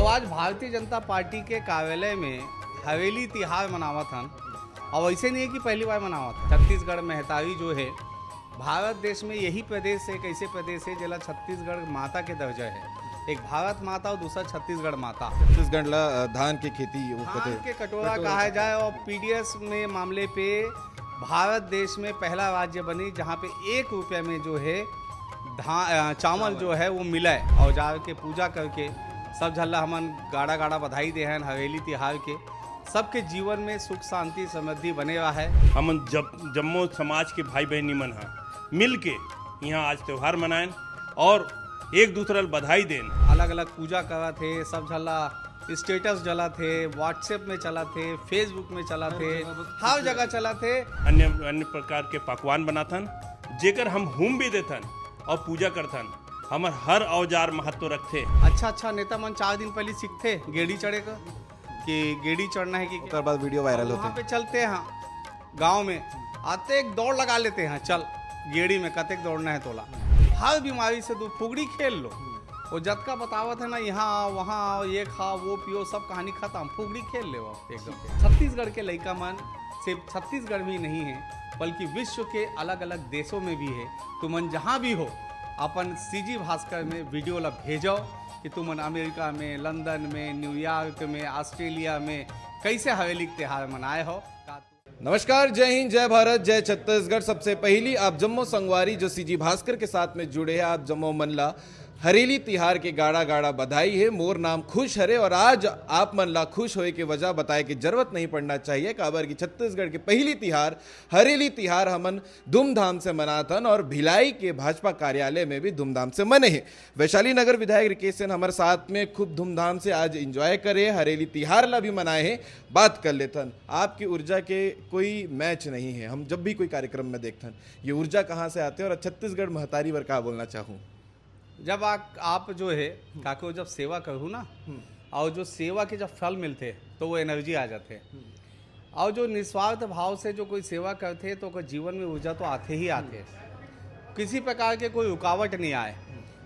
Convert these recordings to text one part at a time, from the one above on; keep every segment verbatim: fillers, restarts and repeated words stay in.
आज भारतीय जनता पार्टी के कार्यालय में हवेली तिहार मनावत हन। और ऐसे नहीं है कि पहली बार मनावत हन। छत्तीसगढ़ महतारी जो है, भारत देश में यही प्रदेश है, एक ऐसे प्रदेश है जेला छत्तीसगढ़ माता के दर्जा है। एक भारत माता और दूसरा छत्तीसगढ़ माता। छत्तीसगढ़ ला, अ, धान के खेती वो धान कथे। के कटोरा कटोरा कहा कथे। जाए और पीडीएस में मामले पे भारत देश में पहला राज्य बनी जहाँ पे एक रुपये में जो है धान, अ, चावल चावल। जो है वो मिला है। औजार के पूजा करके सब झल्ला हमन गाड़ा गाड़ा बधाई दे हन हवेली तिहार के। सबके जीवन में सुख शांति समृद्धि बने रहा है। हमन जब जम्मो समाज के भाई बहनी मन ह मिल के यहाँ आज त्यौहार मनाएन और एक दूसरा ल बधाई देन। अलग अलग पूजा करत हे, सब झल्ला स्टेटस डलत हे, WhatsApp में चलत हे, Facebook में चलत हे, हर जगह चलत हे। अन्य अन्य प्रकार के पकवान बनाथन, जेकर हम हुम भी देथन और पूजा करथन। हमर हर औजार महत्व रखथे। अच्छा अच्छा नेता मन चार दिन पहले सीखथे गेड़ी चढ़े का, कि गेड़ी चढ़ना है कि ओकर बाद वीडियो वायरल वहाँ होथे। पे चलते हैं गांव में, आते एक दौड़ लगा लेते हैं, चल गेड़ी में कतेक दौड़ना है तोला, हर बीमारी से दूर, फुगड़ी खेल लो। वो जतका बतावत है ना, यहाँ आओ, वहाँ आओ, ये खाओ, वो पियो, सब कहानी खत्म, फुगड़ी खेल ले एकदम। छत्तीसगढ़ के लइका मन सिर्फ छत्तीसगढ़ में ही नहीं है, बल्कि विश्व के अलग अलग देशों में भी है। तुमन जहाँ भी हो, अपन सीजी भास्कर में वीडियो ला भेजो कि तुमन अमेरिका में, लंदन में, न्यूयॉर्क में, ऑस्ट्रेलिया में कैसे हवेली के त्योहार मनाए हो। का नमस्कार, जय हिंद, जय भारत, जय छत्तीसगढ़। सबसे पहली आप जम्मो संगवारी जो सीजी भास्कर के साथ में जुड़े हैं, आप जम्मो मन ला हरेली तिहार के गाड़ा गाड़ा बधाई है। मोर नाम खुश हरे और आज आप मन ला खुश होए के वजह बताए के जरूरत नहीं पड़ना चाहिए, काबर कि छत्तीसगढ़ के पहली तिहार हरेली तिहार हमन धूमधाम से मनाथन और भिलाई के भाजपा कार्यालय में भी धूमधाम से मने हे। वैशाली नगर विधायक रिकेश सेन हमर साथ में खूब धूमधाम से आज एंजॉय करे, हरेली तिहार ला भी मनाए हे। बात कर लेथन, आपकी ऊर्जा के कोई मैच नहीं है। हम जब भी कोई कार्यक्रम में देखथन, ये ऊर्जा कहाँ से आते हैं और छत्तीसगढ़ महतारी बर का बोलना चाहूँ? जब आप, आप जो है काको जब सेवा करू ना, और जो सेवा के जब फल मिलते तो वो एनर्जी आ जाते। और जो निस्वार्थ भाव से जो कोई सेवा करते तो ओकर जीवन में ऊर्जा तो आते ही आते, किसी प्रकार के कोई रुकावट नहीं आए।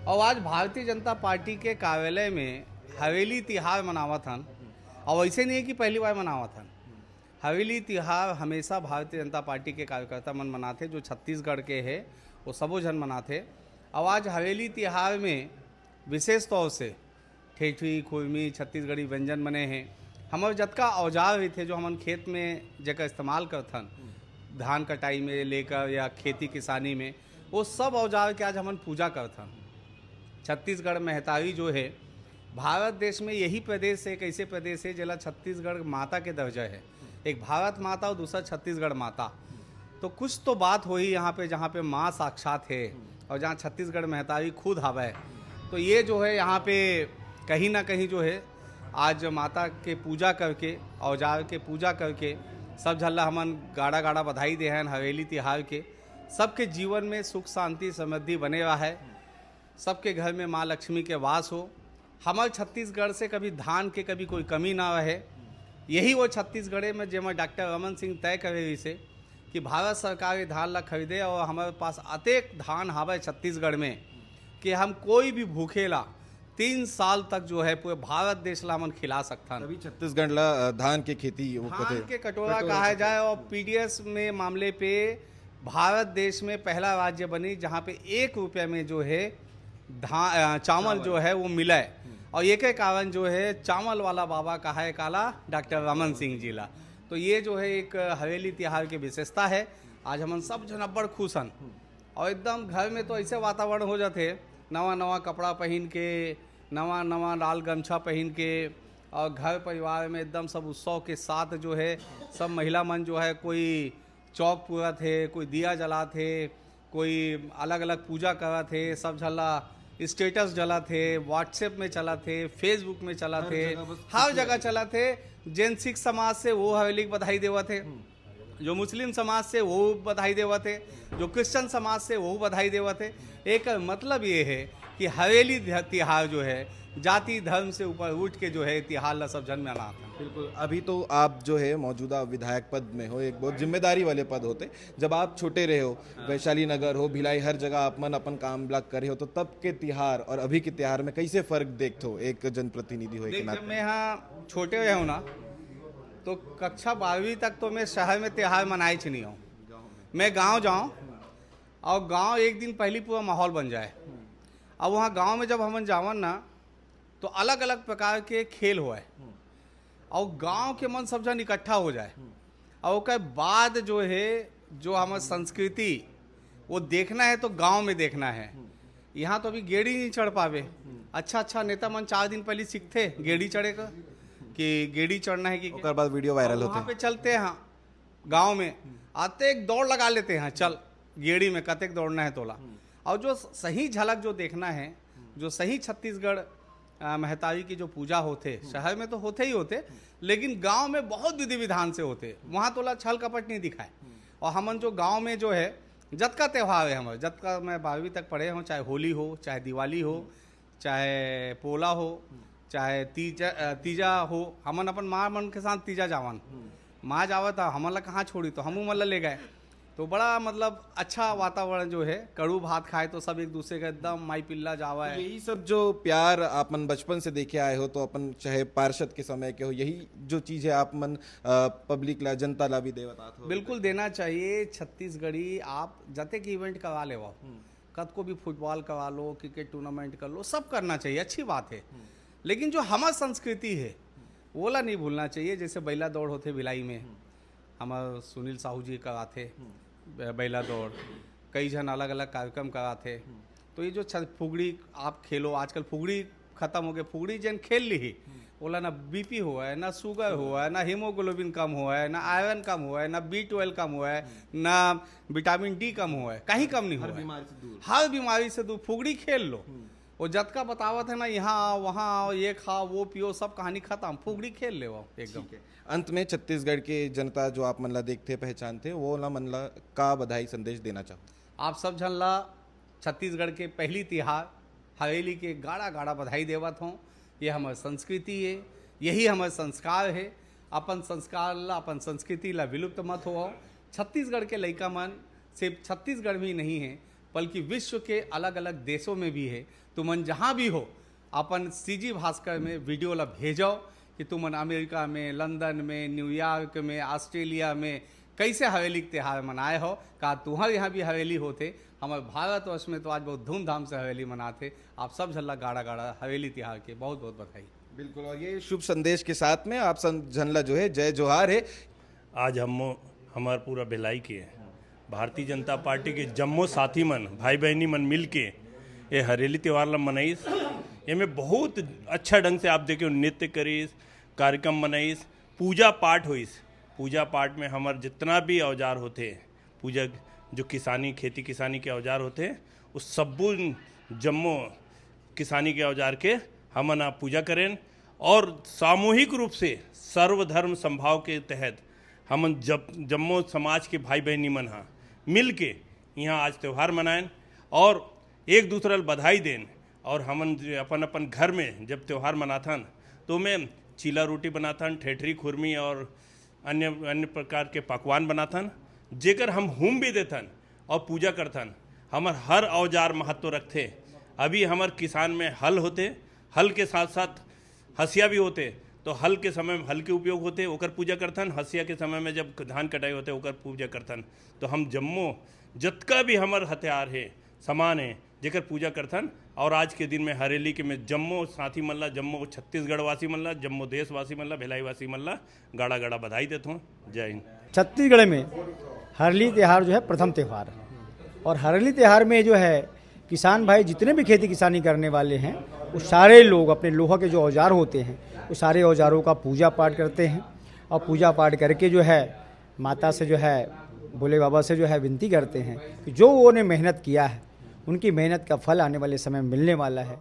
और आज भारतीय जनता पार्टी के कार्यालय में हवेली तिहार मनावत हन, और ऐसे नहीं है कि पहली बार मनावत हन। हवेली तिहार हमेशा भारतीय जनता पार्टी के कार्यकर्ता मन मनाथे, जो छत्तीसगढ़ के हे, वो सबो झन मनाथे। और आज हवेली तिहार में विशेष तौर से ठेठरी, खुरमी, छत्तीसगढ़ी व्यंजन बने हे। हमर जतका औजार रहिथे, जो हमन खेत में जेकर इस्तेमाल करथन, धान कटाई में लेकर या खेती किसानी में, वो सब औजार के आज हमन पूजा करथन। छत्तीसगढ़ महतारी जो है, भारत देश में यही प्रदेश एक ऐसे प्रदेश है जेला छत्तीसगढ़ माता के दर्जा है। एक भारत माता और दूसरा छत्तीसगढ़ माता। तो कुछ तो बात होही यहाँ पे, जहाँ पे माँ साक्षात है और जहाँ छत्तीसगढ़ महतारी खुद हवय। तो ये जो है यहाँ पे कहीं ना कहीं जो है आज माता के पूजा करके, औजार के पूजा करके सब झल्ला हमन गाड़ा गाड़ा बधाई दे हन हवेली तिहार के। सबके जीवन में सुख शांति समृद्धि बने रहा है, सबके घर में माँ लक्ष्मी के वास हो। हमर छत्तीसगढ़ से कभी धान के कभी कोई कमी ना रहे। यही वो छत्तीसगढ़े में जेमा डॉक्टर रमन सिंह तय करे रहिसे कि भारत सरकार ये धान ला खरीदे और हमारे पास अतेक धान हावय छत्तीसगढ़ में कि हम कोई भी भूखे ला तीन साल तक जो है पूरे भारत देश ला हमन खिला सकथन। तभी छत्तीसगढ़ ला, अ, धान के खेती वो धान कथे। के कटोरा कटोरा कहा कथे। जाए और पीडीएस में मामले पे भारत देश में पहला राज्य बनी जहाँ पे एक रुपये में जो है धान, अ, चावल चावल। जो है वो मिला है। और ये के कारण जो है चावल वाला बाबा कहा है काला डॉक्टर रमन सिंह जी ला। तो ये जो है एक हवेली तिहार की विशेषता है। आज हमन सब झन अब्बड़ खुश हन और एकदम घर में तो ऐसे वातावरण हो जाते, नवा नवा कपड़ा पहन के, नवा नवा लाल गमछा पहन के, और घर परिवार में एकदम सब उत्सव के साथ जो है सब महिला मन जो है कोई चौक पूरत हे, कोई दिया जलात हे, कोई अलग-अलग पूजा करत हे, सब झन ला स्टेटस डलत हे, WhatsApp में चलत हे, Facebook में चलत हर हे, जगह बस हर खुशी जगह है। चलत हे। जेन सिख समाज से वो हवेली के बधाई देवत हे, जो मुस्लिम समाज से वो बधाई देवत हे, जो क्रिश्चियन समाज से वो बधाई देवत हे। एकर मतलब ये है कि हवेली ध्य-, तिहार जो है जाति धर्म से ऊपर उठ के जो है तिहार ला सब झन मनाथन। बिल्कुल। अभी तो आप जो है मौजूदा विधायक पद में हो, एक बहुत जिम्मेदारी वाले पद होते। जब आप छोटे रहे हो, वैशाली नगर हो, भिलाई, हर जगह आप मन अपन काम ला करे हो, तो तब के तिहार और अभी के तिहार में कैसे फर्क देखते हो एक जनप्रतिनिधि हो के देख, जब नाते? मैं यहाँ छोटे रहे हूँ ना, तो कक्षा बारहवीं तक तो मैं शहर में तिहार मनाए च नहीं हूँ। मैं गांव जाऊँ और गांव एक दिन पहले पूरा माहौल बन जाए। अब वहाँ गांव में जब हमन जावन ना, तो अलग अलग प्रकार के खेल होए और गांव के मन सब जन इकट्ठा हो जाए और ओकर बाद जो है, जो हमर संस्कृति वो देखना है तो गांव में देखना है। यहाँ तो अभी गेड़ी नहीं चढ़ पावे। अच्छा अच्छा नेता मन चार दिन पहले सीखते गेड़ी चढ़े का, कि गेड़ी चढ़ना है कि ओकर बाद वीडियो वायरल वहाँ होते। पे चलते हैं गांव में, आते एक दौड़ लगा लेते हैं, चल गेड़ी में कतेक दौड़ना है तोला। और जो सही झलक जो देखना है, जो सही छत्तीसगढ़ अ, महतारी की जो पूजा होते, शहर में तो होते ही होते, लेकिन गांव में बहुत विधि विधान से होते। वहाँ तोला छल कपट नहीं दिखाए। और हमन जो गांव में जो है, जतका त्यौहार है हमारे, जतका मैं बारहवीं तक पढ़े हूँ, चाहे होली हो, चाहे दिवाली हो, चाहे पोला हो, चाहे तीजा अ, तीजा हो, हमन अपन माँ मन के साथ तीजा जावन। माँ जावत ह, हमन ला कहाँ छोड़ी, तो हमू मन ला ले गए। तो बड़ा, मतलब, अच्छा वातावरण जो है, कड़ू भात खाए तो सब एक दूसरे का एकदम माई पिल्ला जावा है। यही सब जो प्यार आप मन बचपन से देखे आए हो, तो अपन चाहे पार्षद के समय के हो, यही जो चीज है आप मन पब्लिक ला, जनता ला भी देवतात हो। बिल्कुल देना चाहिए। छत्तीसगढ़ी आप जतेक इवेंट करवा लेवा, कतको भी फुटबॉल करवा लो, क्रिकेट टूर्नामेंट कर लो, सब करना चाहिए, अच्छी बात है। लेकिन जो हमार संस्कृति है, वो ला नहीं भूलना चाहिए। जैसे बैला दौड़ होते भिलाई में, हमार सुनील साहू जी कराथे ब- बैला दौड़, कई झन अलग अलग कार्यक्रम कराथे। तो ये जो छ- फुगड़ी आप खेलो, आजकल फुगड़ी खत्म हो गए, फुगड़ी जेन खेल ली, ओला ना बीपी हुआ है, ना शुगर हुआ है, ना हीमोग्लोबिन कम हुआ है, ना आयरन कम हुआ है, ना बी ट्वेल्व कम हुआ है, ना विटामिन डी कम हुआ है, कहीं कम नहीं हुआ हर है। बीमारी से दूर। हर बीमारी से दूर। फुगड़ी खेल लो, वो जतका बतावत है ना, यहाँ आओ, वहाँ आओ, ये खाओ, वो पियो, सब कहानी खत्म। फुगड़ी खेल लेवो एकदम। ठीक है। अंत में छत्तीसगढ़ के जनता जो आप मन ला देखते पहचानते, वो ला मन ला का बधाई संदेश देना चाहो? आप सब झन ला छत्तीसगढ़ के पहली तिहार हरेली के गाड़ा गाड़ा बधाई देवत हों। ये हमर संस्कृति है, यही हमर संस्कार है। अपन संस्कार ला, अपन संस्कृति ला विलुप्त मत हो। छत्तीसगढ़ के लइका मन सिर्फ छत्तीसगढ़ में ही नहीं है, बल्कि विश्व के अलग अलग देशों में भी है। तुमन जहाँ भी हो, अपन सीजी भास्कर में वीडियो ला भेजो कि तुमन अमेरिका में, लंदन में, न्यूयॉर्क में, ऑस्ट्रेलिया में कैसे हवेली के तिहार मनाए हो। का तुम्हारे यहाँ भी हवेली होते? हमारे भारतवर्ष में तो आज बहुत धूमधाम से हवेली मनाते। आप सब झल्ला गाड़ा गाड़ा हवेली तिहार के बहुत बहुत बधाई। बिल्कुल। और ये शुभ संदेश के साथ में आप सब झन ला जो है जय जोहार है। आज हम हमार पूरा भिलाई के भारतीय जनता पार्टी के जम्मो साथी मन, भाई बहनी मन मिल के ये हरेली त्यौहार ला मनाइस। एमे बहुत अच्छा ढंग से आप देखे नृत्य करिस, कार्यक्रम मनाइस, पूजा पाठ होइस। पूजा पाठ में हमार जितना भी औजार होते, पूजा जो किसानी, खेती किसानी के औजार होते, वो सब्बू जम्मो किसानी के औजार के हमन आप पूजा करें और सामूहिक रूप से सर्वधर्म संभाव के तहत हमन जब जम्मो समाज के भाई बहनी मन हा मिल के यहाँ आज त्यौहार मनाएन और एक दूसरा ल बधाई देन। और हमन जे अपन अपन घर में जब त्यौहार मनाथन तो में चीला रोटी बनाथन, ठेठरी खुरमी और अन्य अन्य प्रकार के पकवान बनाथन, जेकर हम हुम भी देथन और पूजा करथन। हमर हर औजार महत्व रखथे। अभी हमर किसान में हल होथे, हल के साथ साथ हसिया भी होथे, तो हल के समय में हल के उपयोग होथे, ओकर पूजा करथन। हसिया के समय में जब धान कटाई होथे, ओकर पूजा करथन। तो हम जम्मो जतका भी हमर हथियार हे, सामान हे, जेकर पूजा करथन। और आज के दिन में हरेली के में जम्मो साथी मन ला, जम्मो छत्तीसगढ़ वासी मन ला, जम्मो देशवासी मन ला, भिलाई वासी मन ला गाड़ा गाड़ा बधाई देथों। जय हिंद। छत्तीसगढ़ में हरली त्यौहार जो है प्रथम त्यौहार, और हरली त्यौहार में जो है किसान भाई जितने भी खेती किसानी करने वाले हैं, वो सारे लोग अपने लोहा के जो औजार होते हैं, वो सारे औजारों का पूजा पाठ करते हैं। और पूजा पाठ करके जो है माता से जो है, भोले बाबा से जो है विनती करते हैं कि जो उन्होंने मेहनत किया है, उनकी मेहनत का फल आने वाले समय में मिलने वाला है।